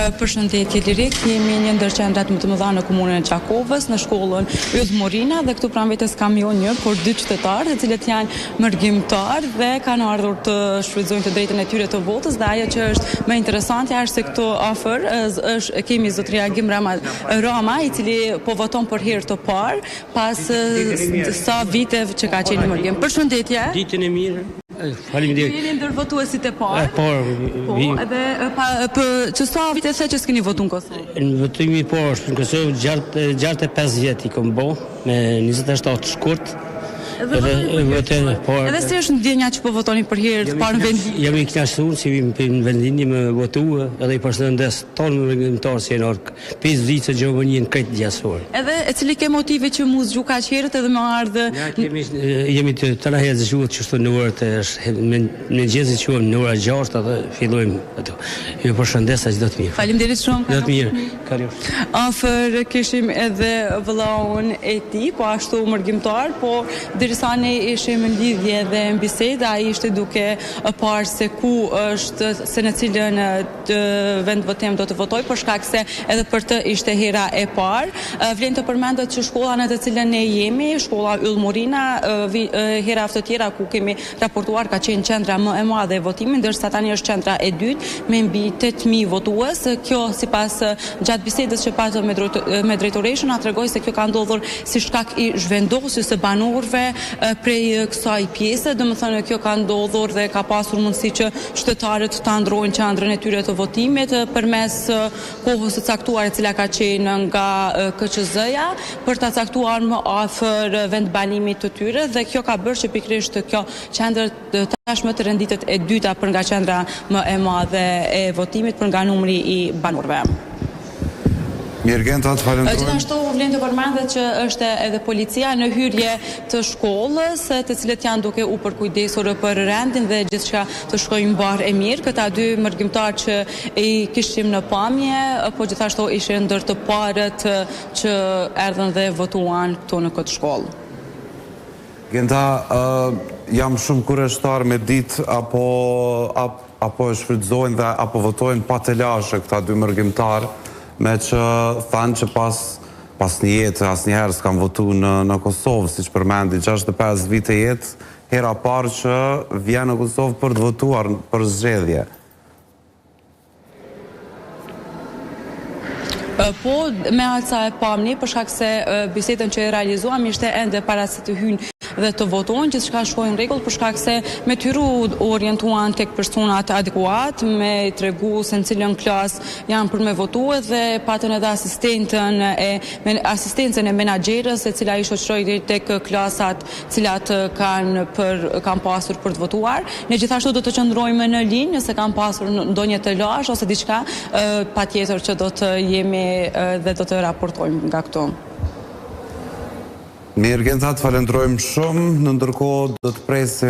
Përshëndetje Lirik, jemi një ndër qendrat më të mëdha në komunën e Gjakovës, në shkollën Yll Morina dhe këtu pranë vetes kam jo një, por dy qytetarë, të cilët janë mërgimtarë dhe kanë ardhur të shfrytëzojnë të drejtën e tyre të votës dhe ajo që është më interesantja është se këtu afër është kemi zotëri Agim Rama, Rama i cili po voton për herë të parë pas sa viteve që ka qenë në mërgim. Përshëndetje. Ditën e mirë. Faleminderit. Ju jeni ndër votuesit e parë. E parë. Po, edhe pa, pë, që sa vite the që s'keni votu në Kosovë? Në votimi i parë është në Kosovë, 65 vjet i kom bo, me 27 shkurt. Edhe votoni për herë. Edhe si është ndjenja që po votoni për herë të parë në vendlindje? Jam i kënaqur që vim në vendlindje me votu, edhe i përshëndes tonë mërgimtarë që janë Prej Zvicrës, Gjermaninë, krejt diasporën. Edhe e cili ke motivi që mu zgju kaq herët edhe me ardhë Na kemi jemi të tëra herë zgjuar qështu në orët e mëngjesit çohem në ora 6 edhe fillojmë ato. Ju përshëndes e çdo të mirë. Faleminderit shumë. Çdo të mirë. Kalofshi. Afër kishim edhe vëllaun e tij, po ashtu mërgimtar, po derisa ne ishim në lidhje dhe në bisedë, ai ishte duke parë se ku është, se në cilën vendvotim do të votojë për shkak se edhe për të ishte hera e parë. Vlen të përmendet që shkolla në të cilën ne jemi, shkolla Yll Morina, herave të tjera ku kemi raportuar ka qenë qendra më e madhe e votimit, ndërsa tani është qendra e dytë me mbi 8000 votues. Kjo sipas gjatë bisedës që patëm me me drejtoreshën na tregoi se kjo ka ndodhur si shkak i zhvendosjes së banorëve prej kësaj pjese, domethënë kjo ka ndodhur dhe ka pasur mundësi që qytetarët ta ndrojnë qendrën e tyre të votimit përmes kohës së caktuar e cila ka qenë nga KQZ-ja për ta caktuar më afër vendbanimit të tyre dhe kjo ka bërë që pikërisht kjo qendër tashmë të renditet e dyta për nga qendra më e madhe e votimit për nga numri i banorëve. Mirë Genta, të falënderojmë. Gjithashtu vlen të përmendet që është edhe policia në hyrje të shkollës, të cilët janë duke u përkujdesur për rendin dhe gjithçka të shkojë mbarë e mirë. Këta dy mërgimtarë që i kishim në pamje, po gjithashtu ishin ndër të parët që erdhën dhe votuan këtu në këtë shkollë. Genta, jam shumë kureshtar me ditë apo apo e shfrytëzojnë dhe apo votojnë pa telashe këta dy mërgimtarë, meqë thanë që pas pas një jetë asnjëherë s'kanë votu në në Kosovë, siç përmendi, 65 vite jetë, hera parë që vjen në Kosovë për të votuar për zgjedhje. Po, me aq sa e pamë ne, për shkak se bisedën që e realizuam ishte ende para se të hyjnë dhe të votojnë, gjithçka shkoi në rregull për shkak se me tyre u orientuan tek personat adekuat, me tregu se në cilën klasë janë për me votu dhe patën edhe asistentën e asistencën e menaxherës e cila i shoqëroi deri tek klasat cilat kanë për kanë pasur për të votuar. Ne gjithashtu do të qëndrojmë në linjë nëse kanë pasur ndonjë telash ose diçka, patjetër që do të jemi dhe do të raportojmë nga këtu. Mirë Genta, të falënderojmë shumë. Në ndërkohë do të presim.